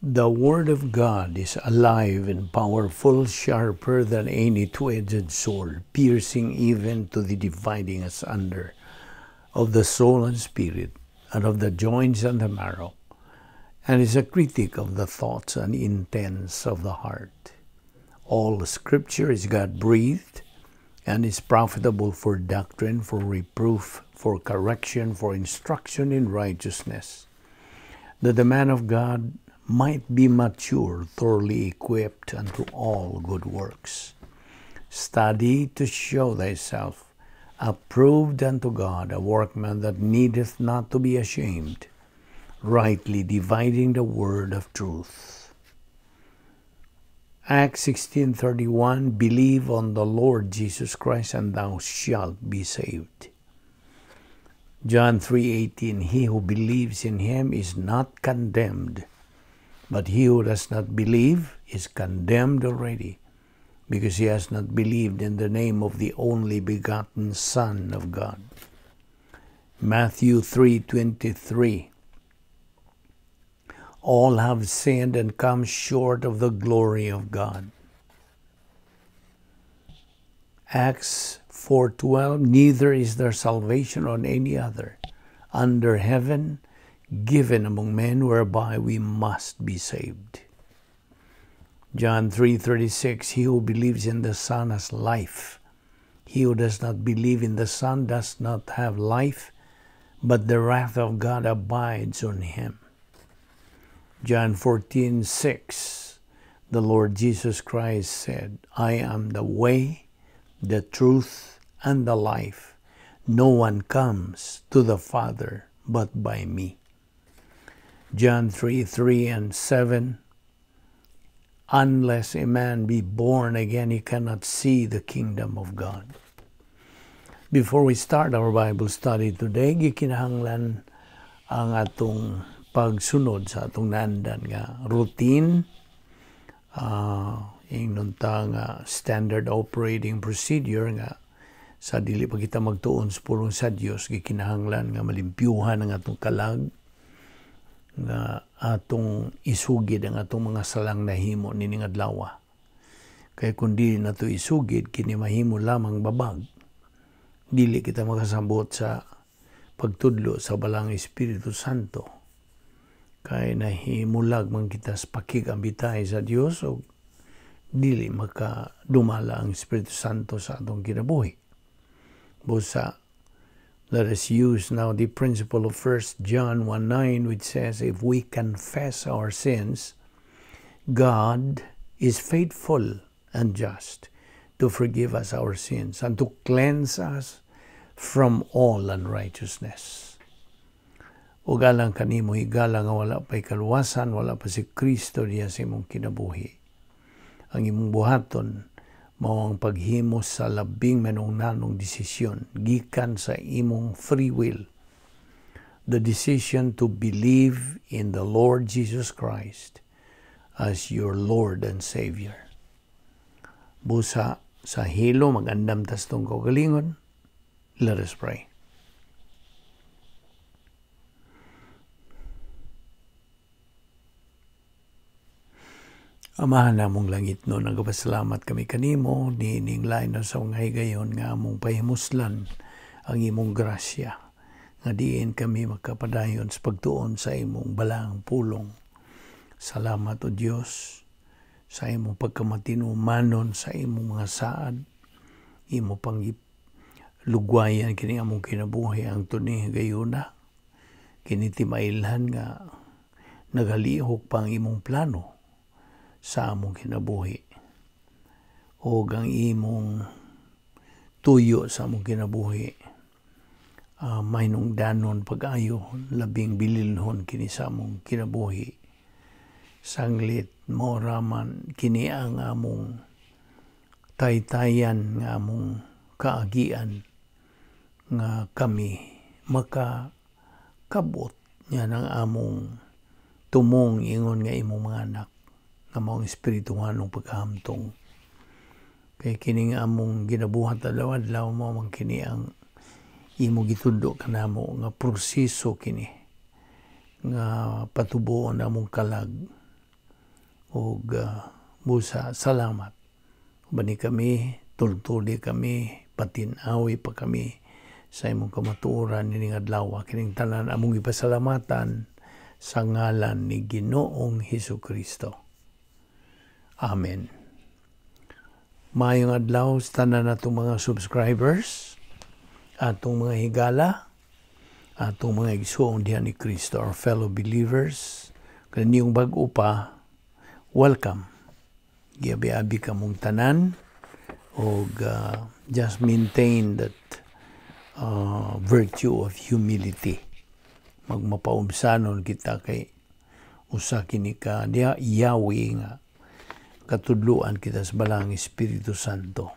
The Word of God is alive and powerful, sharper than any two-edged sword, piercing even to the dividing asunder of the soul and spirit, and of the joints and the marrow, and is a critic of the thoughts and intents of the heart. All Scripture is God-breathed and is profitable for doctrine, for reproof, for correction, for instruction in righteousness, that the man of God might be mature, thoroughly equipped unto all good works. Study to show thyself approved unto God, a workman that needeth not to be ashamed, rightly dividing the word of truth. Acts 16:31, believe on the Lord Jesus Christ and thou shalt be saved. John 3:18, he who believes in him is not condemned, but he who does not believe is condemned already, because he has not believed in the name of the only begotten Son of God. Matthew 3:23, all have sinned and come short of the glory of God. Acts 4:12, neither is there salvation on any other under heaven given among men whereby we must be saved. John 3:36, he who believes in the Son has life. He who does not believe in the Son does not have life, but the wrath of God abides on him. John 14:6, the Lord Jesus Christ said, I am the way, the truth, and the life. No one comes to the Father but by me. John 3:3 and 7, unless a man be born again, he cannot see the kingdom of God. Before we start our Bible study today, gikinahanglan ang atong pagsunod sa atong naandan nga routine, ingnon ta nga standard operating procedure nga sa dili pa kita magtuon sa pulong sa Dios, gikinahanglan nga malimpyuhan ang atong kalag, nga atong isugid ang atong mga salang nahimo nining adlaw. Kay kun dili nato isugid, kini mahimo lamang babag. Dili kita makasabot sa pagtudlo sa Balang Espiritu Santo. Kay nahimulag man kita sa pakigambitay sa Dios o dili makadumala ang Espiritu Santo sa atong kinabuhi. Busa, let us use now the principle of 1 John 1:9, which says, if we confess our sins, God is faithful and just to forgive us our sins and to cleanse us from all unrighteousness. Ug alang kanimo higala nga wala pa'y kaluwasan, wala pa si Kristo diya sa imong kinabuhi. Ang imong buhaton mao ang paghimo sa labing manungnanong desisyon gikan sa imong free will. The decision to believe in the Lord Jesus Christ as your Lord and Savior. Busa sa hilo, magandam tas tong kaugalingon. Let us pray. Amahan namong langit no, nagapasalamat kami kanimo niining lain na sa mga higayon nga among pahimuslan ang imong grasya nga diin kami makapadayon sa pagtuon sa imong balaang pulong. Salamat o Dios sa imong pagkamatinumanon sa imong mga saad, imo pang lugwayan kini among kinabuhi ang tuni gayuna kini timailhan nga nagalihok pa ang imong plano sa among kinabuhi o ang imong tuyo sa among kinabuhi, mahinungdanon pag-ayo labing bililhon kini sa among kinabuhi. Sanglit mao raman kini ang among taytayan nga among kaagian nga kami makakabot niya ng among tumong ingon nga imong mga anak nga maong espirituhanong pagkahamtong. Kay kini nga among ginabuhat adlaw-adlaw mao man kini ang imo gitudlo kanamo nga proseso kini nga patubuon among kalag. Ug busa salamat. Ubani kami, tultuli kami, patinawi pa kami sa imong kamatuoran nining adlaw. Kining tanan among ipasalamatan sa ngalan ni Ginoong Hesus Kristo. Amen. Maayong adlaw sa tanan natong mga subscribers, atong mga higala, atong mga igsuong diha ni Kristo, our fellow believers, kaniyong bag-o pa, welcome. Giabi-abi kamong tanan og just maintain that virtue of humility. Magmapaubsanon kita kay usa kini ka diha yawi nga katudluan kita sa Balaang Espiritu Santo.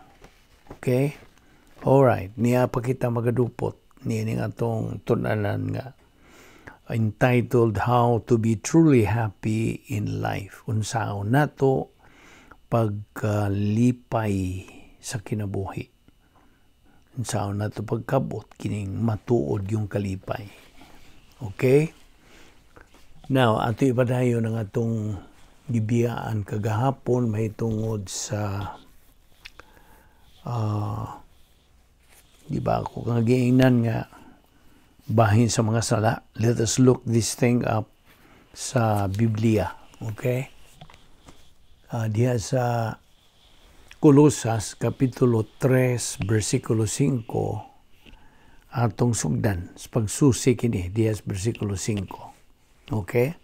Okay? Alright, niya pa kita magadupot niini atong tun-anan nga entitled "How to be Truly Happy in Life." Unsaon nato pagkalipay sa kinabuhi? Unsaon nato pagkabot kining matuod yung kalipay? Okay? Now, ato ipadayon ang atong gibiyaan kagahapon mahitungod sa di ba ako kang giingnan nga bahin sa mga sala? Let us look this thing up sa Biblia. Okay? Diha sa Kolosas Kapitulo 3 versikulo 5 atong sugdan sa pagsusi kini diha sa versikulo 5. Okay?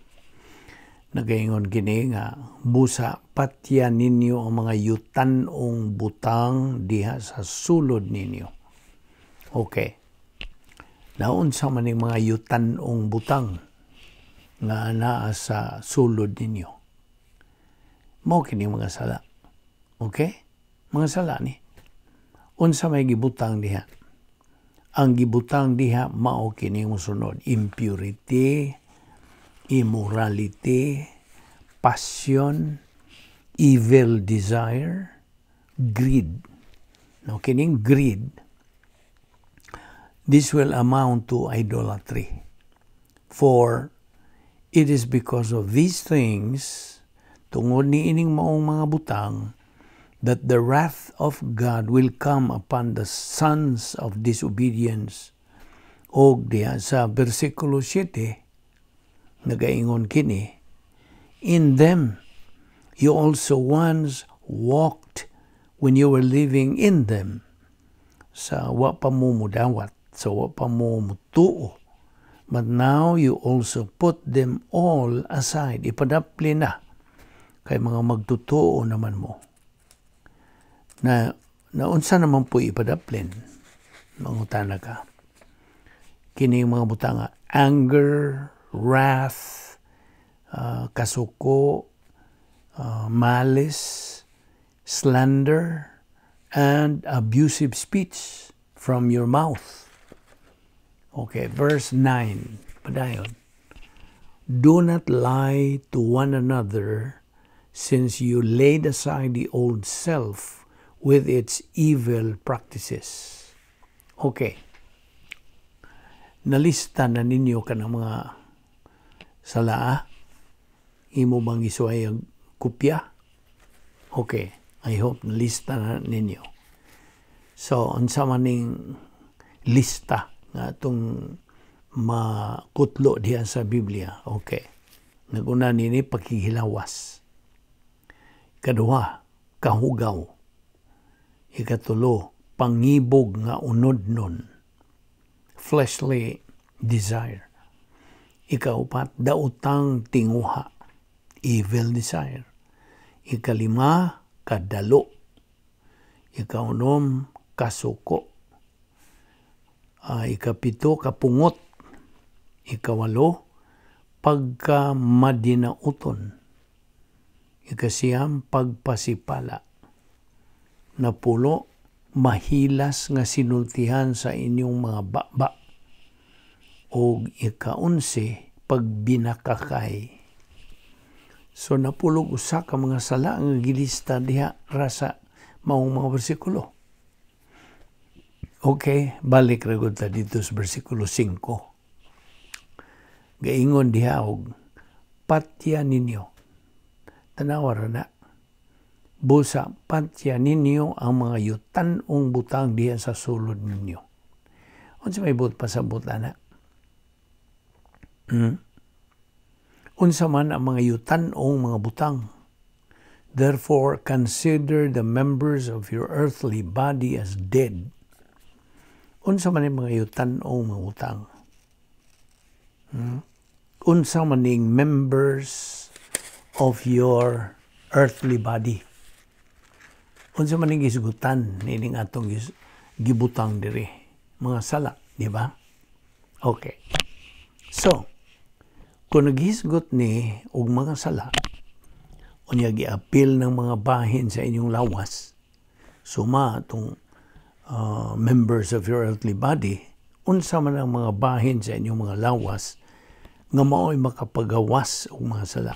Nagaingon kini nga, "Busa patya ninyo ang mga yutan-ong butang diha sa sulod ninyo." Okay. Naunsa man ning mga yutan-ong butang nga naa sa sulod ninyo? Mao kini mga sala. Okay? Mga sala ni. Unsa may gibutang diha? Ang gibutang diha mao kini mosunod: impurity, immorality, passion, evil desire, greed. No, kining greed, this will amount to idolatry. For it is because of these things, tungod ni ining maong mga butang, that the wrath of God will come upon the sons of disobedience. Og diha sa versikulo 7, nagaingon kini, "In them you also once walked when you were living in them." Sa wa pa mo mudawat, sa wa pa mo mutuo. "But now you also put them all aside." Ipadapli na kay mga magtutuo naman mo. Na naunsa naman po ipadaplin? Mangutana ka. Kini mga butanga: anger, wrath, kasuko, malice, slander, and abusive speech from your mouth. Okay, verse 9. Padayon. "Do not lie to one another, since you laid aside the old self with its evil practices." Okay. Nalista na ninyo kanang mga salaa? Imo bang isuhay ang kopya? Okay. I hope nalista na ninyo. So, unsa man ning lista nga atong makutlo diha sa Biblia? Okay. Naguna nini, pakihilawas. Kaduha, kahugaw. Ikatulo, pangibog nga unodnon. Fleshly desire. Ikaupat, daotang tinguha. Evil desire. Ikalima, kadalo. Ikaunom, kasuko. Ikapito, kapungot. Ikawalo, pagkamadinauton. Ikasiyam, pagpasipala. Napulo, mahilas nga sinultihan sa inyong mga baba. O ikaunse, pagbinakakay. So napulog usa ka mga sala nga gilista diha ra sa maong mga bersikulo. Okay, balik ra gud ta dito sa bersikulo 5. Gaingon diha og patya ninyo. Tanawa ra na. Busa patya ninyo ang mga yutan-ong butang diha sa sulod ninyo. Unsa may buot pasabot ana? Hmm? Unsa man ang mga yutan-ong mga butang? Therefore, consider the members of your earthly body as dead. Unsa man ang mga yutan-ong mga butang? Unsa man ning members of your earthly body? Unsa man ning gisgutan nining atong gibutang diri? Mga sala, di ba? Okay. So, kung naghisgot ni og mga sala, unya giapil ng mga bahin sa inyong lawas, suma atong members of your earthly body, unsa man ang mga bahin sa inyong mga lawas nga mao'y makapagawas og mga sala?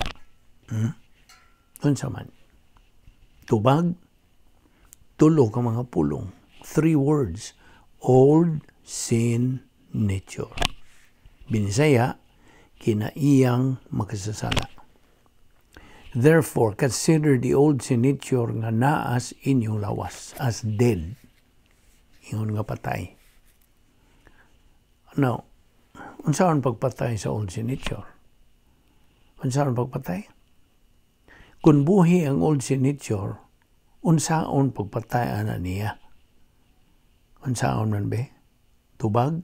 Unsa man? Tubag, tulo ka mga pulong. Three words. Old sin nature. Binisaya, kinaiyang makasasala. Therefore, consider the old sin nature nga naa sa inyong lawas as dead. Ingon nga patay. Now, unsaon pagpatay sa old sin nature? Unsaon pagpatay? Kung buhi ang old sin nature, unsaon pagpatay ana niya? Unsaon man be? Tubag?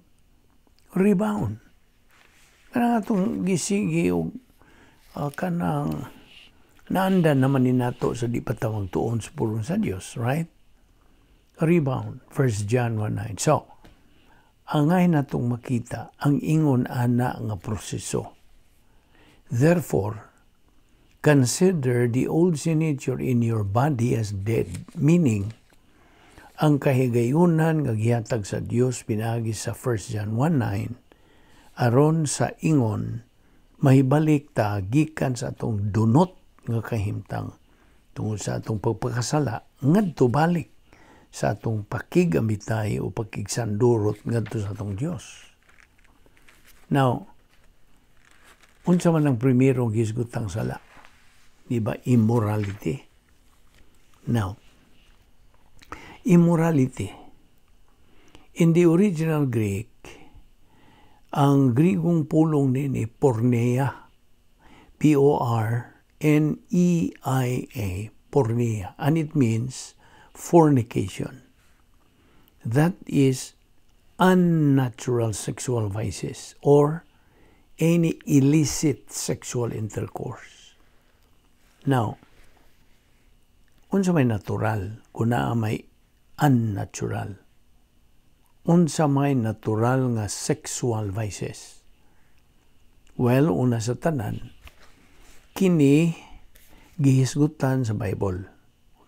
Rebound. Kanang atong gisigi og kanang naandan naman ni nato sa di pa ta magtuon sa pulong sa Dios, right? Rebound. 1 John 1:9. So, angay natong makita ang ingon ana nga proseso. Therefore, consider the old sin nature in your body as dead, meaning, ang kahigayunan nga gihatag sa Dios pinaagi sa 1 John 1:9 aron sa ingon mahibalik ta gikan sa atong dunot nga kahimtang tungod sa atong pagpakasala ngadto balik sa atong pakigamitay o pakigsandurot ngadto sa atong Dios. Now, unsa man ang primerong hisgutang sala? Di ba immorality? Now, immorality. In the original Greek, ang Grigong pulong nini porneia. Porneia, porneia. And it means fornication. That is unnatural sexual vices or any illicit sexual intercourse. Now, unsa may natural kung naa may unnatural? Unsa may natural nga sexual vices? Well, una sa tanan, kini gihisgutan sa Bible.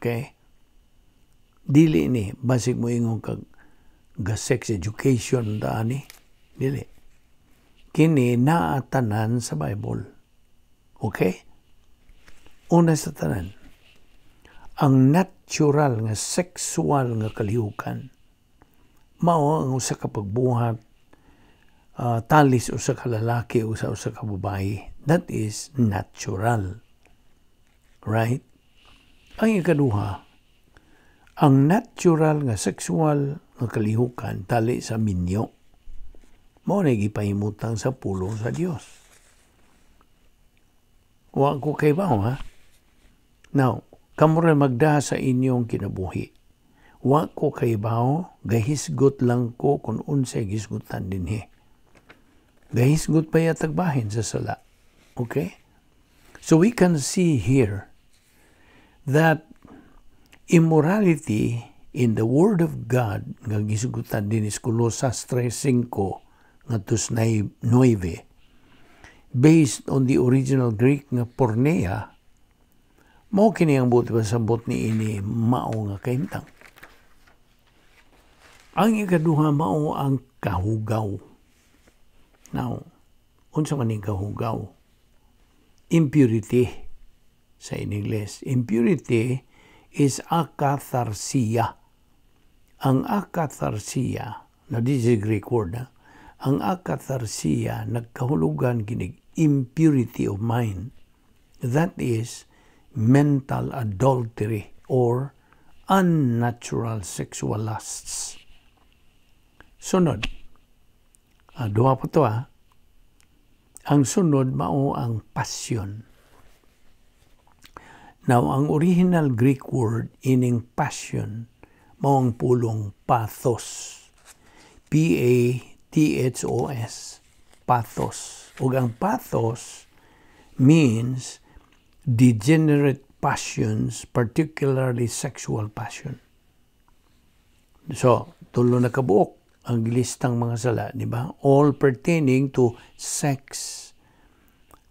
Okay? Dili ni basig mo ingon kag ga sex education da ani. Dili. Kini naa tanan sa Bible. Okay? Una sa tanan, ang natural nga sexual nga kalihukan mao ang usa ka pagbuhat talis usa ka lalaki o sa usa ka babae. That is natural. Right? Ang ikaduha, ang natural nga sexual nga kalihukan tali sa minyo. Mao na gipahimutang sa pulong sa Dios. Wa ko kay ha? Now, kamo ra magda sa inyong kinabuhi. Wa ko kaybaw, gahisgot lang ko kung unsay gisgutan dinhi. Gahisgot pa yatag bahin sa sala. Okay? So we can see here that immorality in the Word of God nga gisgutan din is Colosas 3:5 ngadto 9, based on the original Greek nga porneia, mao kini ang buot pasabot ni ini mao nga kahimtang. Ang ikaduha mao ang kahugaw. Now, unsa man ning kahugaw? Impurity sa in English. Impurity is akatharsia. Ang akatharsia, now this is a Greek word, ha? Ang akatharsia nagkahulugan kinig impurity of mind. That is, mental adultery or unnatural sexual lusts. Sunod, duha pa to ah. Ang sunod mao ang passion. Now, ang original Greek word ining passion mao ang pulong pathos. Pathos. Pathos. Ug ang pathos means degenerate passions, particularly sexual passion. So, tulo na kabuok ang listang mga sala, di ba? All pertaining to sex,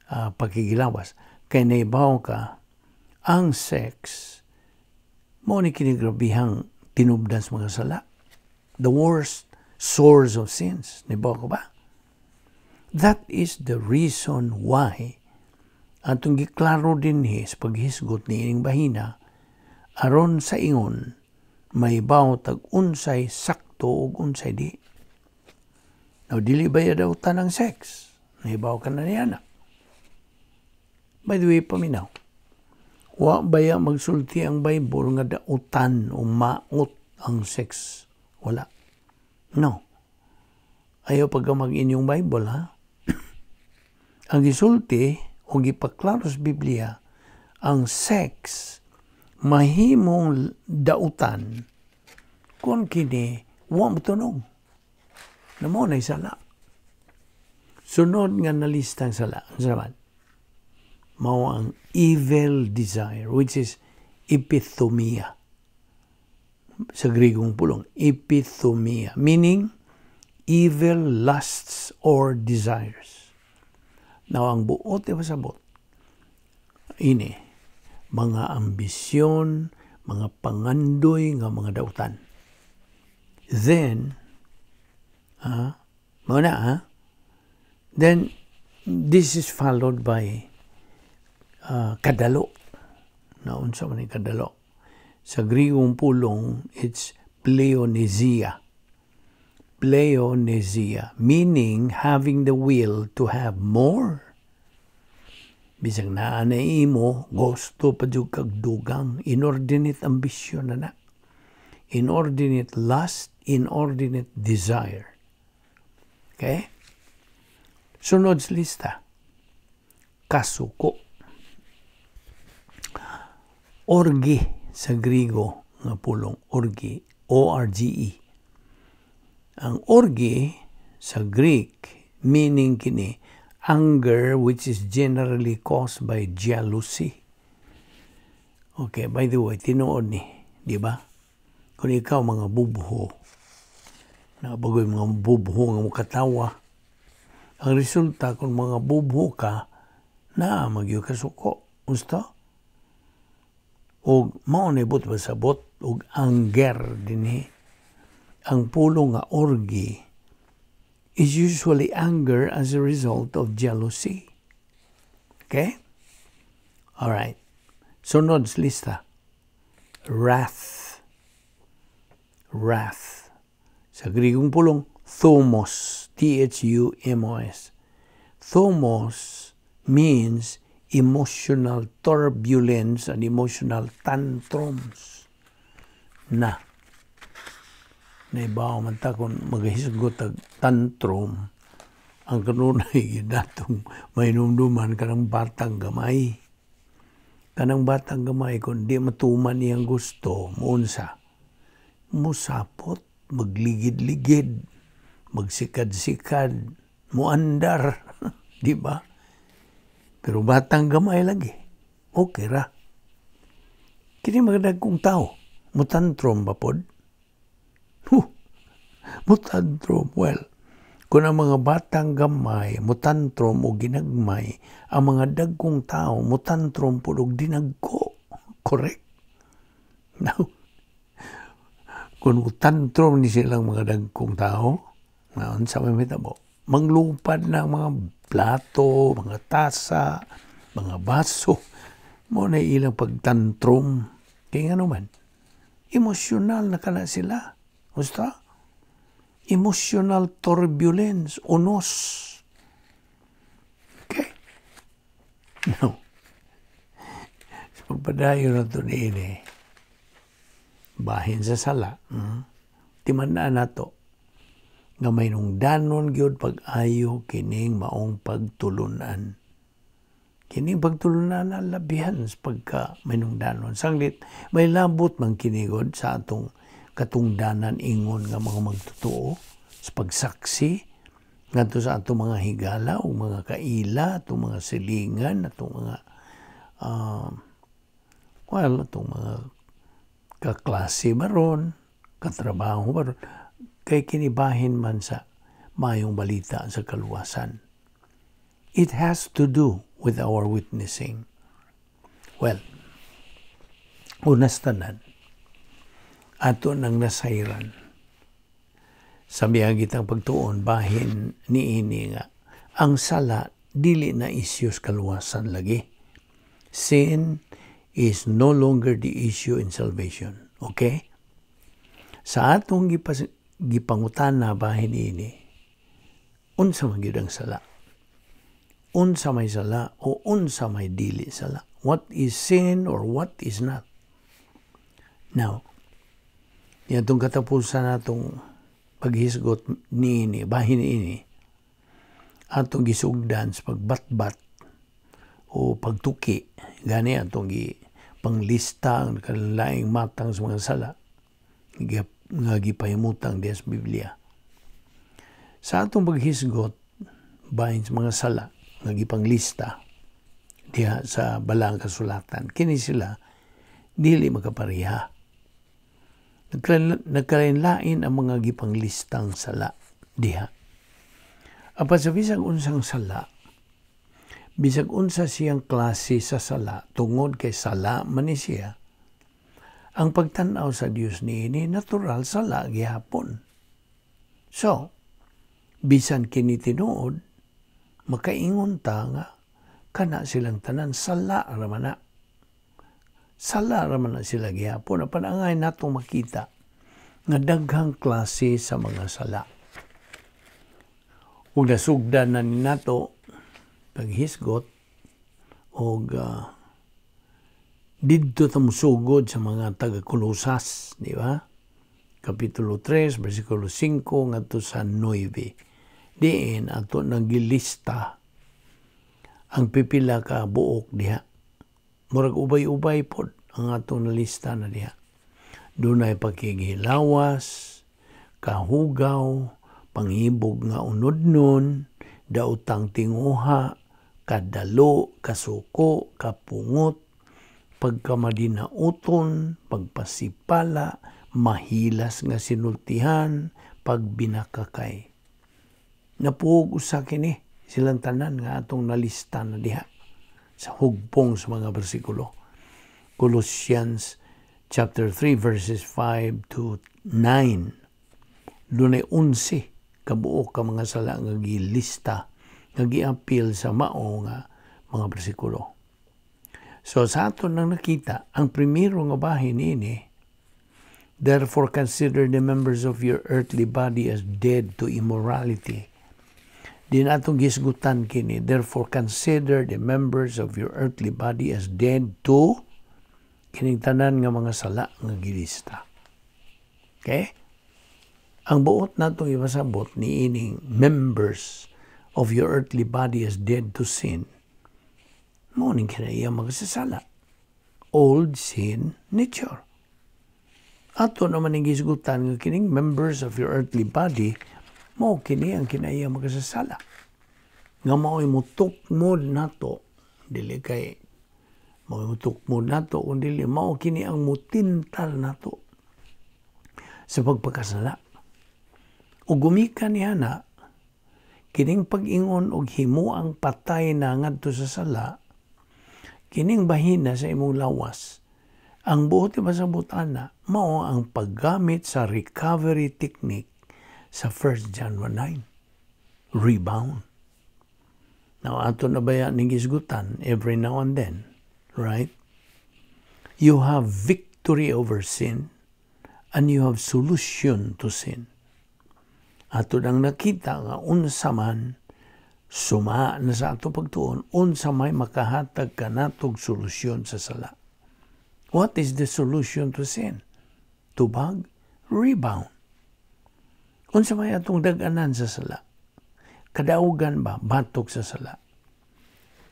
pakigilawas. Kay naibaw ka, ang sex, mao ni kinigrabihang tinubdan sa mga sala. The worst source of sins. Naibaw ka ba? That is the reason why atong giklaro dinhi sa paghisgot ni ining bahina aron sa ingon maibaw tag unsay sakto ug unsay di. Now, dili ba daw tanang sex? Naibaw ka na niya na. By the way, paminaw. Wa baya magsulti ang Bible nga dautan o maot ang sex? Wala. No. Ayaw pagka mag-inyong Bible, ha? Ang gisulti o gipaklaro sa Biblia, ang sex mahimong dautan kung kini wa motunog. Na mao na sala. Sunod nga nalistang sala. Ang naman? Mao ang evil desire, which is epithumia. Sa Grigong pulong, epithumia, meaning evil lusts or desires. Now, ang buot ipasabot, ini, mga ambisyon, mga pangandoy nga mga dautan. Then, mao na, ha? Then, this is followed by kadalo. Naunsa man ni kadalo? Sa Grigong pulong, it's pleonexia. Pleonexia, meaning having the will to have more. Bisag naa na imo, gusto pa jud kag dugang, inordinate ambition na na. Inordinate lust, inordinate desire. Okay? Sunod sa lista, kasuko. Orge sa Grigo nga pulong, orge, orge. Ang orge sa Greek, meaning kini, anger which is generally caused by jealousy. Okay, by the way, tinuod ni, di ba? Kung ikaw mga bubho, nabagoy mga bubho nga mukatawa, ang resulta kung mga bubho ka, na magyo kasuko. Gusto? Og mao ni but pasabot og anger dinhi. Ang pulong nga orgy is usually anger as a result of jealousy. Okay? All right. Sunod sa lista. Wrath. Wrath. Sa Grigong pulong, thumos. Thumos. Thumos means emotional turbulence and emotional tantrums. Na. Naibaw man ta kung maghisgot og tantrum, ang kanunay datong mainumduman kanang batang gamay. Kanang batang gamay, kung di matuman iyang gusto, muunsa, musapot, magligid-ligid, magsikad-sikad, muandar, di ba? Pero batang gamay lagi, okay ra. Kini mga dagkong tao, mutantrum ba pod? Huh, mutantrum, well, kung ang mga batang gamay, mutantrum o ginagmay, ang mga dagkong tao, mutantrum pod og dinagko. Correct? Now, kung mutantrum ni silang mga dagkong tao, unsa may mitabo? Manglupad na ang mga plato, mga tasa, mga baso. Mao na ilang pagtantrum. Kaya nga naman, emosyonal na kana sila. Gusto? Emotional turbulence, unos. Okay? Now, Pagpadayon nato niini, bahin sa sala, Timan-an nato nga may nungdanon gyud pag-ayo kining maong pagtulunan. Kining pagtulunan na labihan sa pagka may nungdanon. Sanglit, may labot man kinigod sa atong katungdanan ingon nga mga magtotoo sa pagsaksi ngadto sa atong mga higala o mga kaila, atong mga silingan, atong mga well, atong mga kaklase baron, katrabaho baron, kay kinibahin man sa mayong balita sa kaluwasan. It has to do with our witnessing. Well, unas tanan, ato nang nasayran sa miyagitang pagtuon bahin niini nga ang sala dili na isyu sa kaluwasan lagi. Sin is no longer the issue in salvation. Okay? Sa atong gipangutana bahin ini, unsa man gyud ang sala? Unsa may sala o unsa may dili sala? What is sin or what is not? Now, itong katapusan natong paghisgot niini, bahin niini, atong gisugdan sa pagbatbat o pagtuki, gani atong gi panglista ang kalaing matang sa mga sala nga gipahimutang diya sa Biblia. Sa atong paghisgot bahin sa mga sala nga gipanglista diha sa balang kasulatan, kini sila dili makapareha. Nagkalain-lain ang mga gipanglistang sala diha. Apan sa bisag unsang sala, bisag unsa siyang klase sa sala, tungod kay sala man ni siya, ang pagtan-aw sa Dios niini natural sala gihapon. So, bisan kini tinuod, makaingon ta nga kana silang tanan sala ra man na. Sala ra man na sila gihapon. Apan angay natong makita nga daghang klase sa mga sala. Ug nasugdan na ni nato paghisgot og didto ta mosugod sa mga taga-Kolosas, di ba? Kapitulo 3, versikulo 5 ngadto sa 9. Diin ato nang gilista ang pipila ka buok diha. Murag ubay-ubay pod ang atong nalista na diha. Dunay pakighilawas, kahugaw, panghibog nga unodnon, daotang tinguha, kadalo, kasuko, kapungot, pagkamadinauton, pagpasipala, mahilas nga sinultihan, pagbinakakay. Napuog usa kini silang tanan nga atong nalista na diha sa hugpong sa mga bersikulo. Colossians chapter 3 verses 5 to 9. Dunay 11 kabuok ka mga sala nga gilista nga giapil sa mao nga mga bersikulo. So sa ato nang nakita, ang primero nga bahin niini, "Therefore consider the members of your earthly body as dead to immorality." Di natong gisgutan kini, "Therefore consider the members of your earthly body as dead to" kining tanan nga mga sala nga gilista. Okay? Ang buot natong ipasabot ni ining "members of your earthly body as dead to sin," mao ning kinaiya magsasala. Old sin nature. Ato naman ang gisgutan nga kining "members of your earthly body" mao kini ang kinaiya magsasala. Nga mao'y mutukmod nato, dili kay mao'y mutukmod nato, kung dili mao kini ang mutintal nato sa pagpakasala. O gumikan niya na, kining pag-ingon og himuang patay na ngadto sa sala, kining bahina sa imong lawas, ang buot ipasabot ana, mao ang paggamit sa recovery technique sa 1 John 1:9. Rebound. Now, ato na baya ning gisgutan every now and then, right? You have victory over sin and you have solution to sin. Ato nang nakita nga unsa man suma na sa ato pagtuon, unsa may makahatag kanatog solusyon sa sala. What is the solution to sin? Tubag, rebound. Unsa may atong dag-anan sa sala? Kadaugan ba batok sa sala?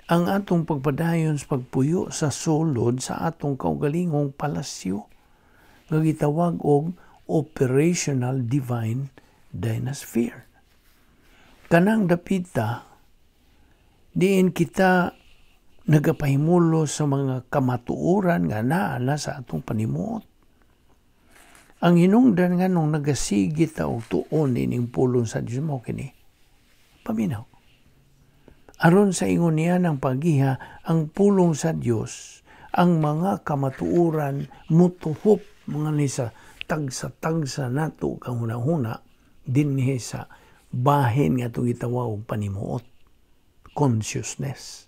Ang atong pagpadayon sa pagpuyo sa sulod sa atong kaugalingong palasyo nga gitawag og operational divine dynasphere. Kanang dapita diin kita nagapahimulo sa mga kamatuoran nga naa na sa atong panimuot. Ang hinungdan nga nung nagasigi ta og tuon ining pulong sa Dios mo kini. Paminaw. Aron sa ingon niya ng pagiha ang pulong sa Dios, ang mga kamatuoran mutuhop mga ni sa tagsa-tagsa nato kahuna-huna dinhi sa bahin nga atong gitawag og panimuot, consciousness.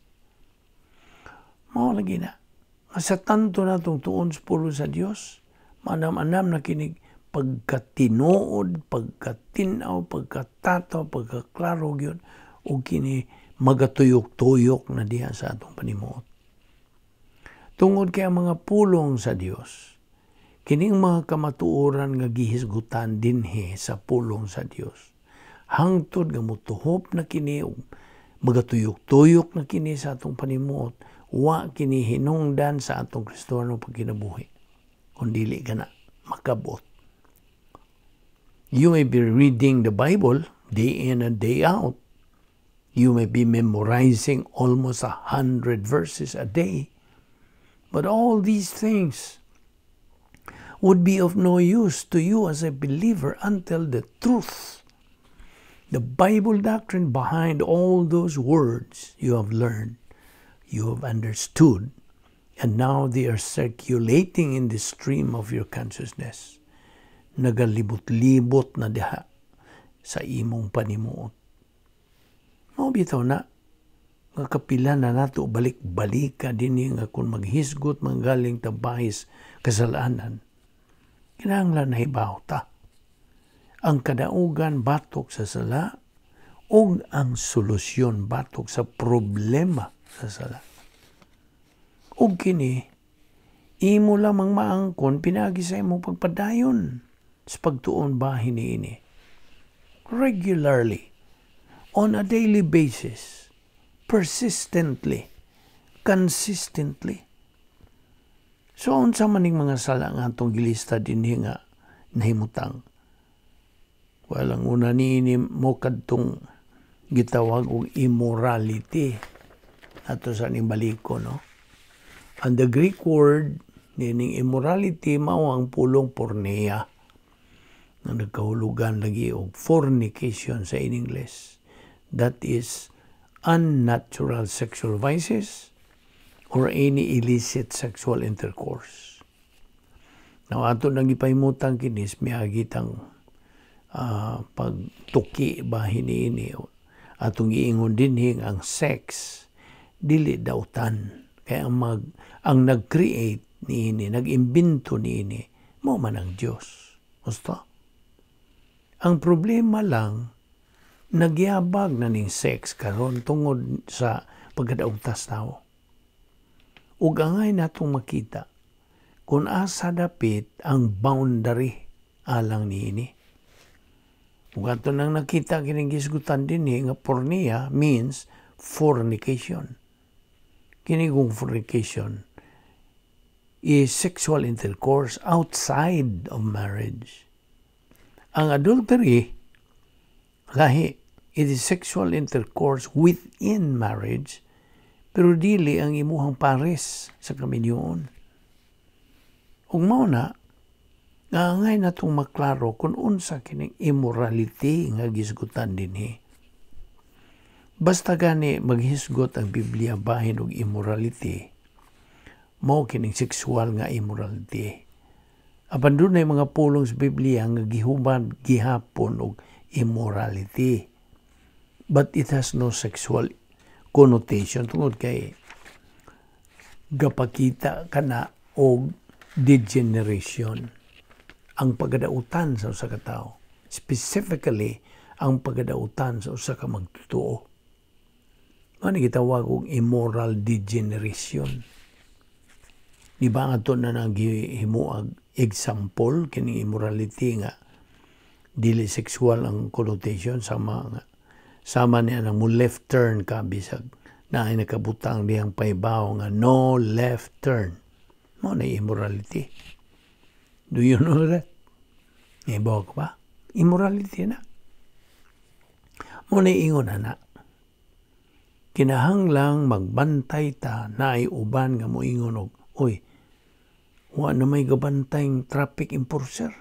Mao lagi na. Nga sa tanto natong tuon sa pulong sa Dios, manam-anam na kinig pagkatinuod, pagkatinaw, pagkatataw, pagkaklaro gyud, ug kini magatuyok-tuyok na diha sa atong panimuot. Tungod kay ang mga pulong sa Dios, kining mga kamatuoran nga gihisgutan dinhi sa pulong sa Dios, hangtod nga motuhop na kini ug magatuyok-tuyok na kini sa atong panimuot, wa kini hinungdan sa atong Kristohano pagkinabuhi. Kung dili ka na makabot. You may be reading the Bible day in and day out. You may be memorizing almost 100 verses a day. But all these things would be of no use to you as a believer until the truth, the Bible doctrine behind all those words you have learned, you have understood, and now they are circulating in the stream of your consciousness. Nagalibot-libot na diha sa imong panimuot. Mao bitaw na nga kapila na nato balik-balika dinhi nga kung maghisgot manggaling tabahis kasalanan, kinahanglan nahibaw ta ang kadaugan batok sa sala ug ang solusyon batok sa problema sa sala. Ug kini imo lamang maangkon pinaagi sa imong pagpadayon sa pagtuon bahin niini regularly, on a daily basis, persistently, consistently. So, unsa maning mga sala nga atong gilista dinhi nga nahimutang? Well, ang una niini mo kadtong gitawag og immorality. Ato sa ning baliko, no? And the Greek word nining immorality mao ang pulong porneia nga nagkahulugan lagi og fornication sa in English. That is unnatural sexual vices or any illicit sexual intercourse. Now, ato nang ipahimutang kinis, miagitang pagtuki ba hiniini. Atong giingon dinhi ang sex dili dautan. Kaya ang nag-create niini, nag-imbento niini, mo man ang Diyos. Gusto? Ang problema lang, nagyabag na ning sex karon tungod sa pagkadaugtas tao. Ug angay natong makita kung asa dapit ang boundary alang niini. Ug ato nang nakita kining gisgutan dinhi nga porneia means fornication. Kini kung fornication is sexual intercourse outside of marriage. Ang adultery, lahi, it is sexual intercourse within marriage, pero dili ang imuhang pares sa kaminyoon. Ug mao na, nga natong maklaro kung unsa kining immorality nga gisgutan dinhi. Basta gani maghisgot ang Biblia bahin og immorality, mao kining sexual nga immorality. Apan dunay mga pulong sa Biblia nga gihubad gihapon og immorality. But it has no sexual connotation tungod kay gapakita kana og degeneration, ang pagkadautan sa usa ka tawo, specifically ang pagkadautan sa usa ka magtotoo. Mao ni gitawag og immoral degeneration. Di ba ato na nang gihimuag example kining immorality nga dili sexual ang connotation, sama nga sama niya nang mo left turn ka bisag na ay nakabutang diyang paybaw nga "No left turn"? Mao na immorality. Do you know that? Ibaw ka ba? Immorality na. Mao na ingon ana. Kinahanglang magbantay ta na ay uban nga moingon og, "Oy, wa na may gabantay traffic enforcer.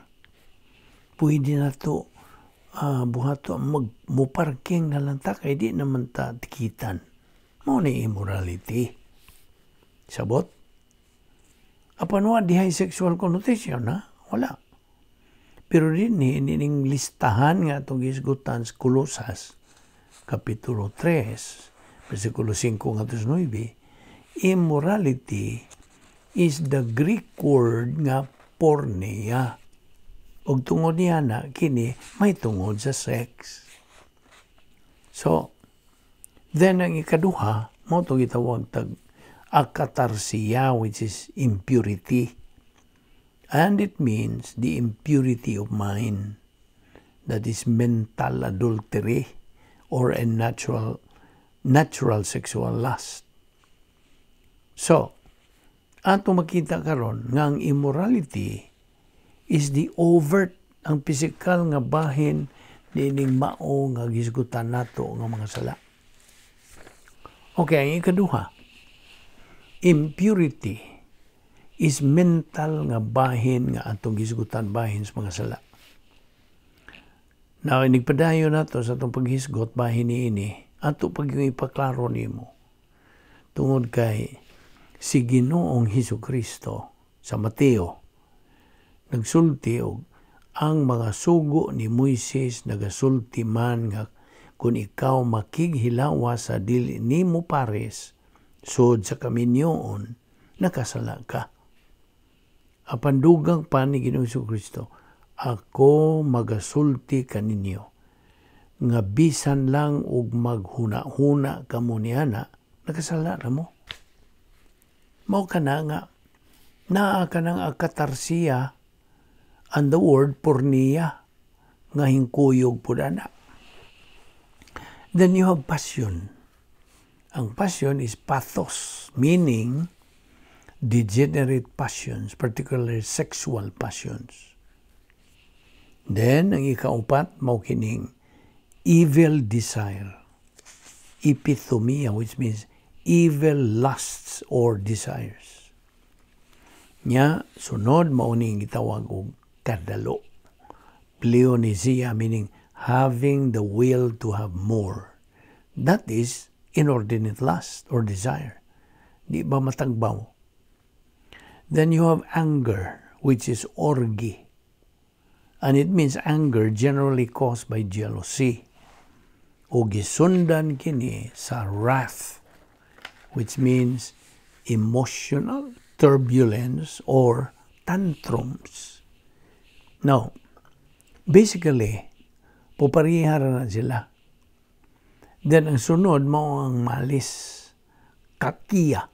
Pwede na to buhato, mag mo parking na lang ta kay di naman ta tikitan." Mao ni immorality. Sabot? Apan wa dihay sexual connotation, ha? Wala. Pero din ni ning listahan nga atong gisgutan sa Kolosas, Kapitulo 3, versikulo 5 ngadto 9, immorality is the Greek word nga porneia. Ug tungod niya na kini may tungod sa sex. So, then ang ikaduha, mao to gitawag tag akatarsia, which is impurity. And it means the impurity of mind. That is mental adultery or a natural sexual lust. So, ato makita karon nga ang immorality is the overt, ang physical nga bahin niining mao nga gisgutan nato nga mga sala. Okay, ang ikaduha, impurity is mental nga bahin nga atong gisgutan bahin sa mga sala. Now, inigpadayon nato sa atong paghisgot bahin niini, ato pag yung ipaklaro nimo. Tungod kay si Ginoong Hesus Kristo sa Mateo nagsulti og ang mga sugo ni Moises nagasulti man nga kung ikaw makighilawa sa dili nimo pares sud sa kaminyoon, nakasala ka. Apan dugang pa ni Ginoong Hesus Kristo, "Ako magasulti kaninyo nga bisan lang og maghuna-huna kamo niana, nakasala na mo." Mao kana nga naa ka ng akatarsiya and the word porneia nga hingkuyog pud ana. Then you have passion. Ang passion is pathos, meaning degenerate passions, particularly sexual passions. Then, ang ikaupat, mao kining evil desire. Epithumia, which means evil lusts or desires. Nya, sunod, mao ning gitawag og kadalo. Pleonexia, meaning having the will to have more. That is inordinate lust or desire. Di ba matagbaw? Then you have anger, which is orge. And it means anger generally caused by jealousy. O gisundan kini sa wrath, which means emotional turbulence or tantrums. Now, basically, pupariha na sila. Then ang sunod mao ang malice, kakia.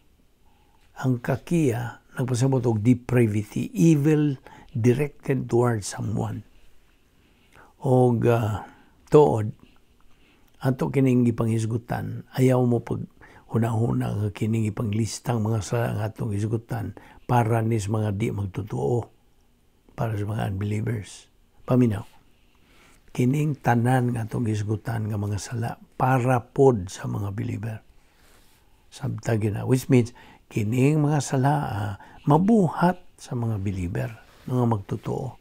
Ang kakia nagpasabot og depravity, evil directed towards someone. Og tuod, ato kining gipanghisgutan, ayaw mo pag huna-huna nga kining ipanglistang mga sala nga atong hisgutan para ni sa mga di magtotoo, para sa mga unbelievers. Paminaw. Kining tanan nga atong hisgutan nga mga sala para pod sa mga believer. Sabta na. Which means, kining mga sala mabuhat sa mga believer, mga magtotoo.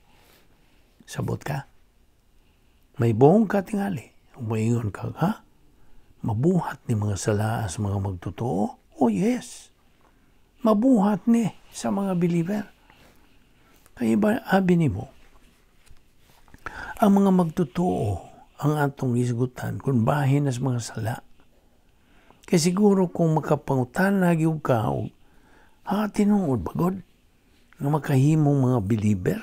Sabot ka? May buong ka tingali. Umaingon ka, "Ha? Mabuhat ni mga sala sa mga magtotoo?" Oh yes. Mabuhat ni sa mga believer. Kaya ba, abi nimo, ang mga magtotoo ang atong isgutan kung bahin sa mga sala. Kaya siguro kung makapangutana gyud ka, "Ha, tinuod ba god nga makahimong mga believer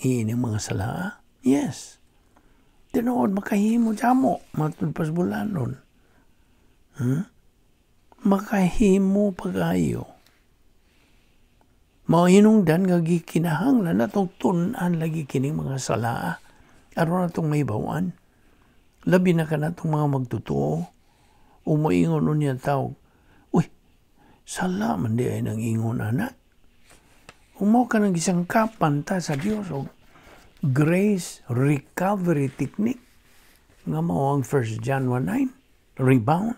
ining mga sala?" Yes. Tinuod makahimo jamo matud pas bulanon. Makahimo pagayo. Mao hinungdan nga gikinahanglan natong tun-an lagi kining mga sala aron atong mahibaw-an. Labi na kanatong mga magtotoo o moingon unya tawag, "Uy, sala man diay nang ingon ana." Kung mao ka nang gisangkapan ta sa Dios og grace recovery technique nga mao ang 1 John 1:9, rebound,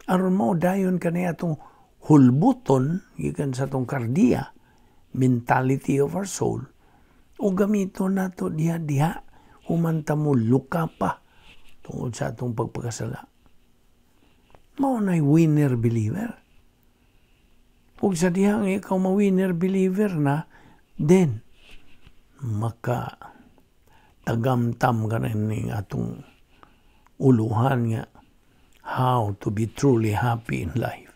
aron mao dayon kani atong hulbuton gikan sa atong kardiya, mentality of our soul, o gamito nato diha diha human ta mo luka pa tungod sa atong pagpakasala. Mao na'y winner believer. Ug sa dihang ikaw ma-winner believer na, then maka tagamtam ka na ning atong uluhan nga how to be truly happy in life.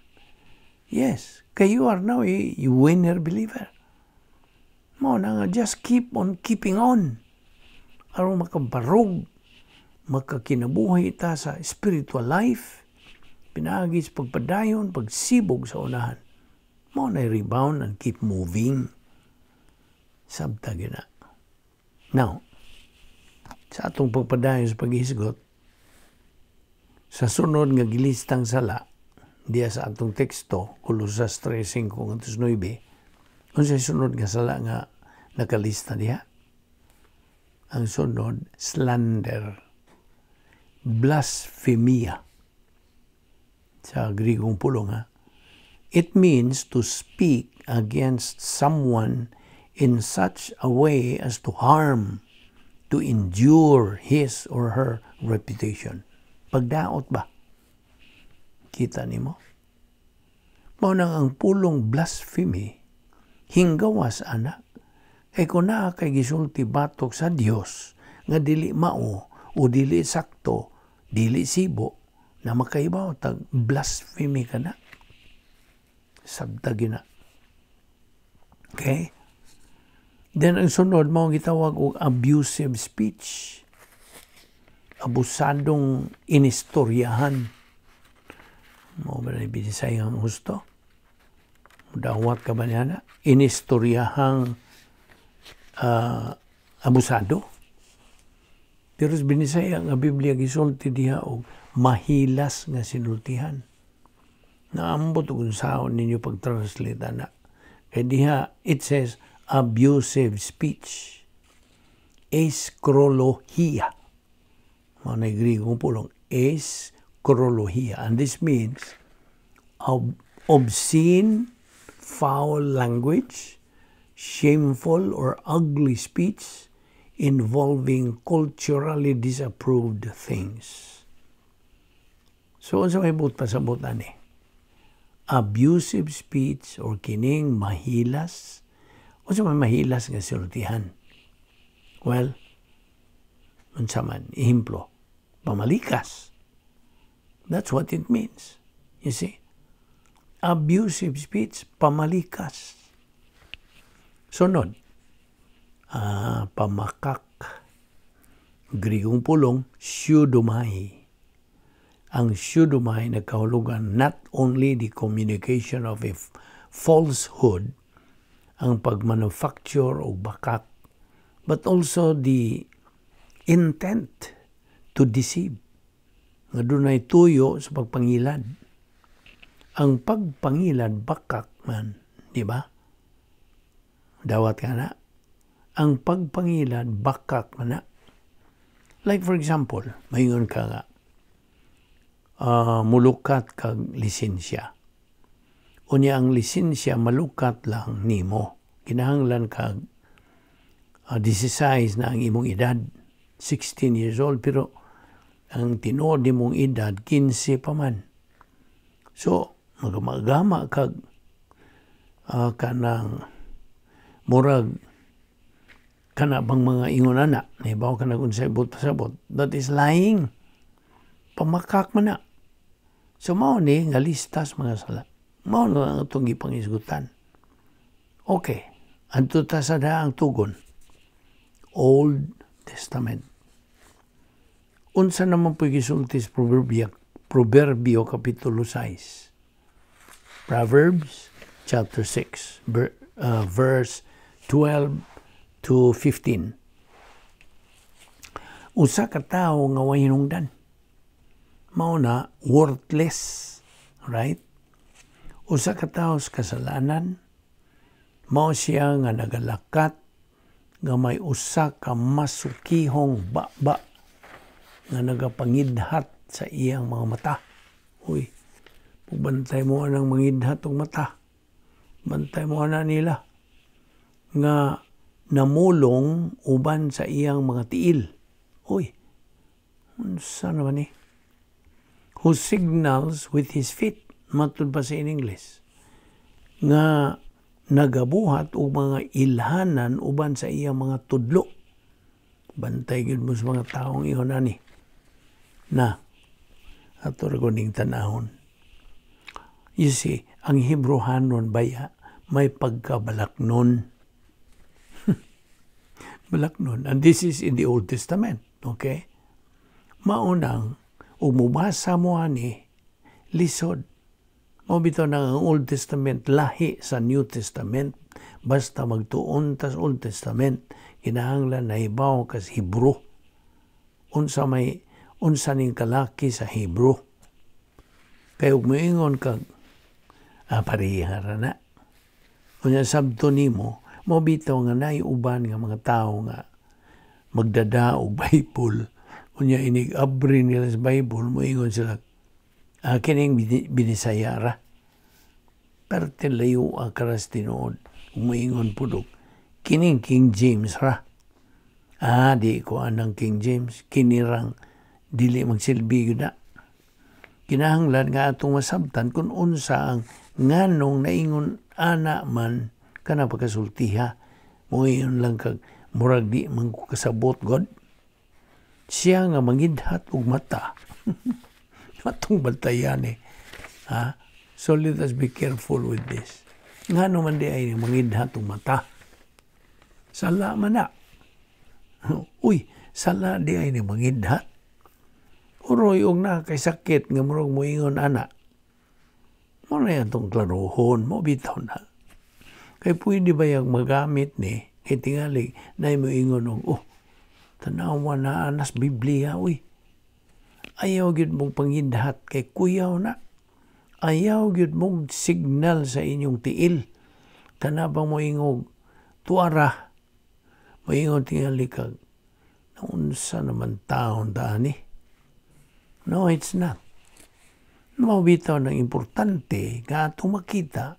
Yes, kay you are now a winner believer. Mao na nga just keep on keeping on. Aron makabarog, makakinabuhi ta sa spiritual life, pinaagi sa pagpadayon, pagsibog sa unahan. Mao na rebound and keep moving. Sabta gina. Now, sa atong pagpadayon sa paghisgot, sa sunod nga gilistang sala, diya sa atong teksto, Colosas 3:5 ngadto 9, unsay sunod nga sala nga nakalista diha? Ang sunod, slander. Blasphemia. Sa Grigong pulong, ha? It means to speak against someone in such a way as to harm, to injure his or her reputation. Pagdaot ba? Kita nimo? Mao nang ang pulong blasphemy, hinggawas ana, kay kung naa kay gisulti batok sa Dios nga dili mao o dili sakto, dili sibo, na makaibaw tag blasphemy ka na. Sabta gina. Okay? Then ang sunod mao gitawag og abusive speech. Abusadong inistoryahan. Mao ba na binisaya ang husto? Dawat ka ba niya na? Inistoryahang abusado. Pero sa Binisaya nga Biblia gisulti diha og mahilas nga sinultihan. Naambot og unsaon ninyo pag-translate ana. Kay diha it says abusive speech. Eskrologia. Mao na Grigong pulong, eskrologia. And this means obscene, foul language, shameful or ugly speech involving culturally disapproved things. So, unsa may buot pasabot ani? Abusive speech or kining mahilas. Unsa may mahilas nga sultihan? Well, unsa man, ehemplo, pamalikas. That's what it means. You see? Abusive speech, pamalikas. Sunod, pamakak. Grigong pulong, pseudomai. Ang pseudomai nagkahulugan not only the communication of a falsehood, ang pagmanufacture o bakak, but also the intent to deceive. Nga dunay tuyo sa pagpangilad. Ang pagpangilad, bakak man, di ba? Dawat ka na. Ang pagpangilad, bakak man na. Like for example, maingon ka nga, mulukat kag lisensya. Unya ang lisensya malukat lang nimo. Kinahanglan kag 16 na ang imong edad. 16 years old, pero ang tinuod nimong edad 15 pa man. So magamagama kag kanang murag kana bang mga ingon ana, nahibaw ka na kung sa ibot pasabot, that is lying. Pamakak man na. So mao ni nga listas mga sala. Mao na ang atong gipangisgutan. Okay, adto ta sa daang tugon. Old Testament. Unsa naman po gisulti sa Proverbio Kapitulo 6? Proverbs chapter 6, verse 12 to 15. Usa ka tawo nga way hinungdan. Mao na worthless, right? Usa ka tawo sa kasalanan, mao siya nga nagalakat nga may usa ka masukihong baba nga nagapangidhat sa iyang mga mata. Uy, bantay mo anang mangidhat og mata. Bantay mo ana nila nga namulong uban sa iyang mga tiil. Uy, unsa naman ni? Who signals with his feet, matud pa sa in English, nga nagabuhat og mga ilhanan uban sa iyang mga tudlo. Bantay gyud mo sa mga taong ingon ani. Na, ato ra ning tanahon. You see, ang Hebrehanon baya may pagkabalaknon. Balaknon. And this is in the Old Testament. Okay? Maunang, umubasa mo ani, lisod. Mao bitaw na ang Old Testament lahi sa New Testament. Basta magtuon tas Old Testament, kinahanglan nahibaw kas Hebrew. Unsa may unsa ning kalaki sa Hebrew. Kay ug moingon kag pareha ra na. Unya sabto nimo, mao bitaw nga naay uban nga mga tawo nga magdada og Bible. Unya inig abri nila sa Bible, moingon sila, kining Binisaya ra. Pero layo ang karas tinuod. Moingon pud og kining King James ra. Di ko anang King James. Kinirang dili magsilbi gyud na. Kinahanglan nga atong masabtan kung unsa ang nganong naingon ana man kana pagkasultiha. Moingon lang kag murag di man ko kasabot God. Siya nga mangidhat og mata. Atong bantayan eh. Ha? So let us be careful with this. Ngano man di ay mangidhat og mata? Sala man na. Uy, sala di ay ni mangidhat. Uroy og na kay sakit nga murag moingon ana. Mo na atong klarohon, mo bitaw na. Kay pwede ba yung magamit ni, kay tingali, na moingon og, oh, tanawa na anas Biblia, uy. Ayaw gyud mong pangidhat kay kuyaw na. Ayaw gyud mong signal sa inyong tiil. Kana bang moingog tuara. Moingon tingali kag naunsa naman taon dani. No, it's not. Mao bitaw ng importante nga atong makita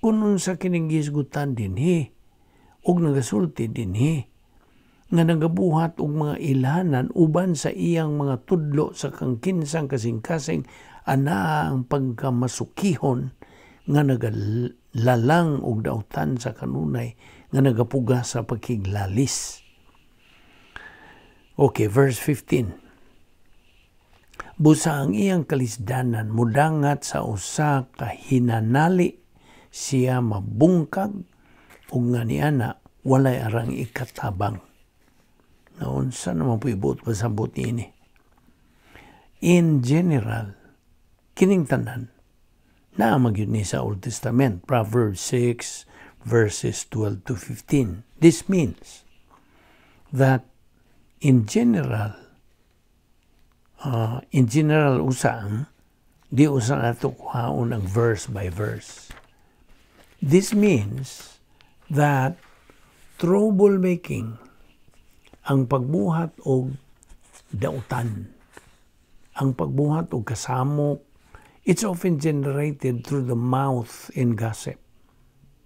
kung unsa kining gisgutan dinhi ug nagasulti dinhi nga nagabuhat og mga ilhanan uban sa iyang mga tudlo sa kang kinsang kasing-kasing anaa ang pagkamasukihon nga nagalalang og dautan sa kanunay nga nagapugas sa pagkiglalis. Okay, verse 15. Busa ang iyang kalisdanan mudangat sa usa ka hinanali, siya mabungkag ug nga niana walay arang ikatabang. Naunsa naman po ibuot pasabot niini? In general, kining tanan, naa magyud ni sa Old Testament, Proverbs 6, verses 12 to 15. This means that in general usa, di usa nato kuhaon ang verse by verse. This means that troublemaking, ang pagbuhat og dautan, ang pagbuhat og kasamok, it's often generated through the mouth and gossip.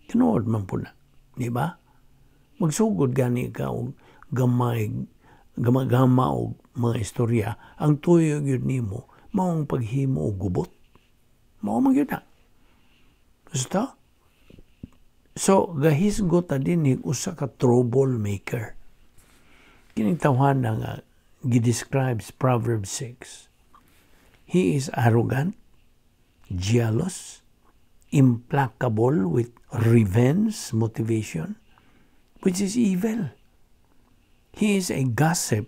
Tinuod man po na, di ba? Magsugod gani ka og gamay, gamagama og mga istorya, ang tuyo gyud nimo maong paghimo og gubot. Mao man gyud na. Gusto? So, gahisgot ta dinhi usa ka troublemaker. Kining tawhana nga gi-describes Proverbs 6. He is arrogant, jealous, implacable with revenge motivation, which is evil. He is a gossip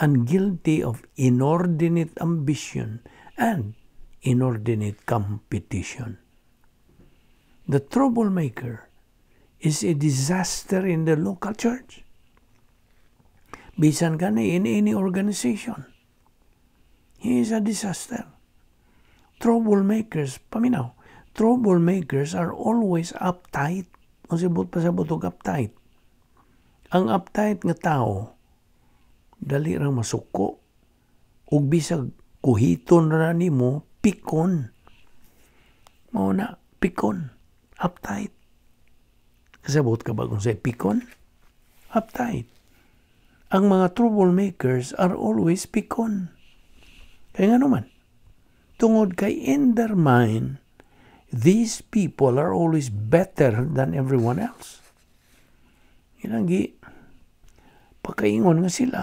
and guilty of inordinate ambition and inordinate competition. The troublemaker is a disaster in the local church. Bisan gani in any organization. He is a disaster. Troublemakers, paminaw, troublemakers are always uptight. O sibot pasabot og uptight. Ang uptight nga tao, dali rang masuko. Ug bisag kuhiton ra nimo, pikon. Mao na, pikon. Uptight. Kasabot ka ba kung say pikon? Uptight. Ang mga troublemakers are always pikon. Kaya nga naman, tungod kay in their mind, these people are always better than everyone else. Ilang gi, pakaingon nga sila,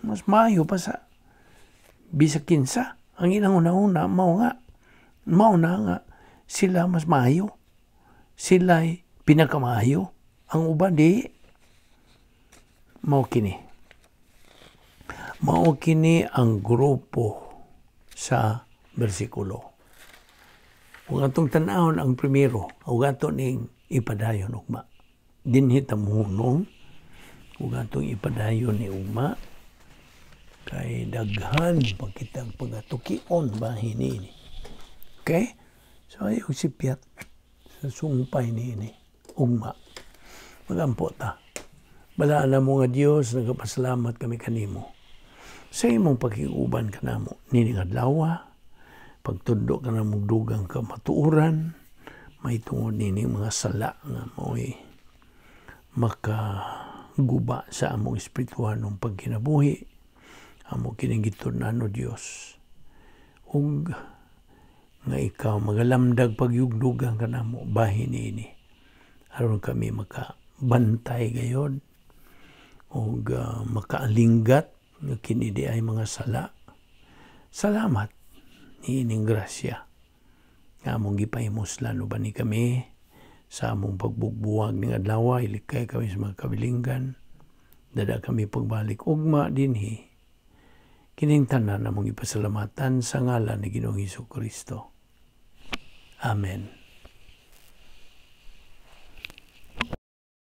mas maayo pa sa bisag kinsa. Ang ilang una-una, mao na nga, sila mas maayo. Sila'y pinakamaayo. Ang uban di, mao kini. Mao kini ang grupo sa bersikulo. Ug atong tan-awon ang primero, ug ato ning ipadayon ugma. Dinhi ta mohunong, ug atong ipadayon ni ugma kay daghan pa kitang pagatukion bahin niini. Okay? So ayaw sipyat sa sungpay niini ugma. Magampo ta. Balaan mo nga Dios, nagapasalamat kami kanimo sa imong pakiguban kanamo nining adlaw, pagtundo ka na dugang kamatuoran may tungod nining mga sala nga mo'y makaguba sa among espirituhanong pagkinabuhi. Amo kining gitun-an, o Dios, ug nga ikaw magalamdag pagyugdugang kanamo bahin niini aron kami makabantay gayod ug makaalinggat nga kini di ay mga sala. Salamat niining grasya nga among gipahimuslan uban ni kami sa among pagbugbuwag ning adlaw. Ilikay kami sa mga kabilinggan, dada kami pagbalik ugma dinhi. Kining tanan among ipasalamatan sa ngalan ni Ginoong Hesus Kristo. Amen.